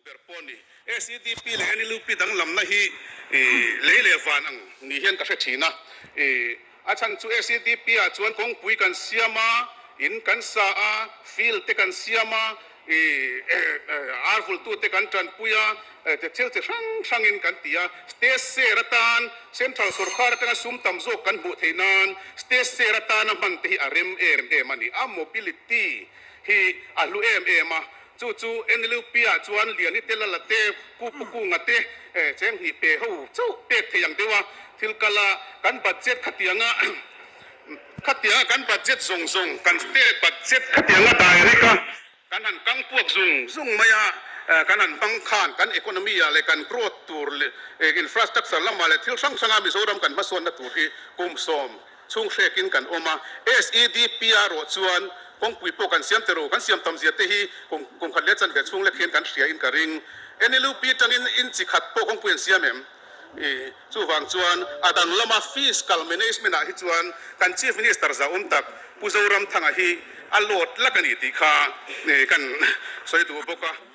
ber pawh a ni. SEDP leh NLUP danglamna hi lei leh van ang ni hian ka hre thin a. A chhan chu SEDP ah chuan kawngpui kan siam a, in kan sa a, field te kan siam a, ar vultute kan tanpui a, thil chi hrang hrangin kan ti a. State share atan Central sawrkar atanga sum tam zawk kan hmuh theih nan state share atana hman te hi a rem em em a ni. A mobility hi a hlu em em a, chu chu NLUP ah chuan Liani te Lala te Pu Pu Kunga te cheng hnih pe ho chauh pek thei ang deuh a, thil kal a kan budget khatianga khatianga kan budget zawng zawng kan state budget khatianga direct a kan han kang puak zung zung mai a, kan han hmang khan kan economy ah leh kan growth tur leh infrastructure lamah leh thil hrang hranga Mizoram kan hmasawnna tur hi kum sawm Chhung hrekin kan awm a, SEDP a rawh chuan kawngpui pawh kan siam tero, kan siam tam zia te hi kum kum khat leh chanve chhung lek hian kan hria in ka ring. NLUP tangin in chi khat pawh kawngpui an siam em? I chuvang chuan a dang lama fiscal management ah hi chuan kan Chief Minister za awm tak Pu Zoramthanga hi a lawt lak a ni tih kha kan sawi duh bawk a.